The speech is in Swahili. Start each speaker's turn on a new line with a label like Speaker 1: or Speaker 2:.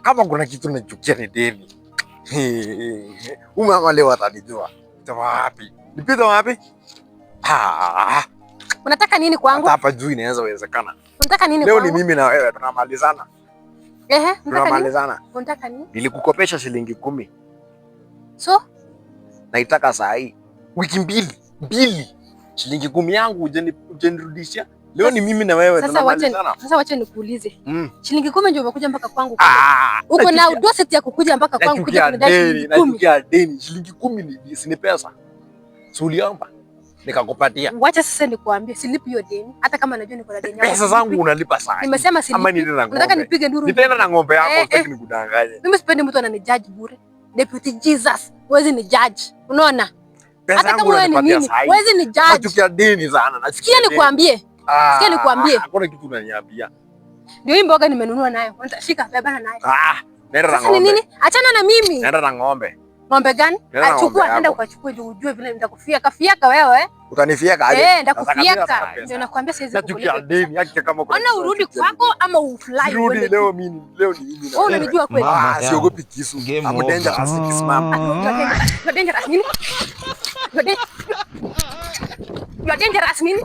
Speaker 1: Kama kuna kitu nachukia ni deni. Huyu mama leo atanijua. Nipite wapi? Nipite wapi? Ah,
Speaker 2: Unataka nini
Speaker 1: hata
Speaker 2: kwangu?
Speaker 1: hapa juu inaweza wezekana.
Speaker 2: Unataka nini
Speaker 1: Leo ni
Speaker 2: kwangu?
Speaker 1: mimi na wewe tunamalizana.
Speaker 2: Ehe, unataka nini?
Speaker 1: Tunamalizana.
Speaker 2: Unataka nini?
Speaker 1: Nilikukopesha shilingi 10.
Speaker 2: So,
Speaker 1: Naitaka saa hii. Wiki mbili, mbili. Shilingi 10 yangu hujanirudishia. Leo ni mimi na wewe
Speaker 2: sasa wacha
Speaker 1: tunamalizana.
Speaker 2: sasa wacha nikuulize. Shilingi 10 ndio umekuja mpaka kwangu.
Speaker 1: Ah,
Speaker 2: Uko na
Speaker 1: nachukia-
Speaker 2: audacity ya kukuja mpaka kwangu kuja
Speaker 1: nachukia
Speaker 2: kunidai
Speaker 1: deni,
Speaker 2: shilingi 10.
Speaker 1: nachukia deni. Shilingi 10 ni si ni pesa. Si uliomba nikakupatia.
Speaker 2: Wacha sasa nikuambie, silipi hiyo deni hata kama najua niko na deni yako.
Speaker 1: Pesa zangu unalipa saa hii.
Speaker 2: Nimesema
Speaker 1: Ama
Speaker 2: silipi.
Speaker 1: niende na
Speaker 2: Unataka
Speaker 1: ng'ombe.
Speaker 2: nipige nduru?
Speaker 1: Nitaenda na ng'ombe yako,
Speaker 2: Eh,
Speaker 1: sitaki nikudanganye.
Speaker 2: Mimi sipendi mtu ananijudge bure. Deputy Jesus, huwezi ni judge. Unaona?
Speaker 1: Pesa
Speaker 2: Hata
Speaker 1: yangu
Speaker 2: kama wewe ni
Speaker 1: unanipatia
Speaker 2: nini,
Speaker 1: saa hii.
Speaker 2: huwezi ni judge.
Speaker 1: Nachukia deni sana, nachukia
Speaker 2: Sikia
Speaker 1: deni.
Speaker 2: nikwambie,
Speaker 1: Ah,
Speaker 2: sikia nikwambie.
Speaker 1: Hakuna kitu unaniambia.
Speaker 2: Ndio hii mboga nimenunua nayo. Shika, bebana nayo.
Speaker 1: Ah, nenda na
Speaker 2: Sasa ni
Speaker 1: ng'ombe.
Speaker 2: nini? Achana na mimi.
Speaker 1: Nenda na ng'ombe.
Speaker 2: Ng'ombe gani?
Speaker 1: Nenda na ng'ombe
Speaker 2: Achukua, nenda
Speaker 1: yako.
Speaker 2: ukachukue ndio ujue vile nitakufiaka fiaka wewe.
Speaker 1: Utanifieka aje?
Speaker 2: Eh,
Speaker 1: Sasa
Speaker 2: nitakufiaka.
Speaker 1: kabisa pesa.
Speaker 2: Ndio nakwambia siwezi
Speaker 1: Nachukia
Speaker 2: kukulipa.
Speaker 1: deni, haki kama kuna
Speaker 2: Ona
Speaker 1: kitu
Speaker 2: urudi
Speaker 1: nachukia
Speaker 2: kwako ama ufly
Speaker 1: Sirudi
Speaker 2: uende.
Speaker 1: leo mimi, leo ni mimi na
Speaker 2: Wewe
Speaker 1: wewe.
Speaker 2: unanijua kweli?
Speaker 3: Mama
Speaker 1: Ah, siogopi kisu.
Speaker 3: Game
Speaker 1: I'm
Speaker 3: over.
Speaker 1: dangerous nikisimama.
Speaker 2: You are dangerous nini? You are dangerous nini?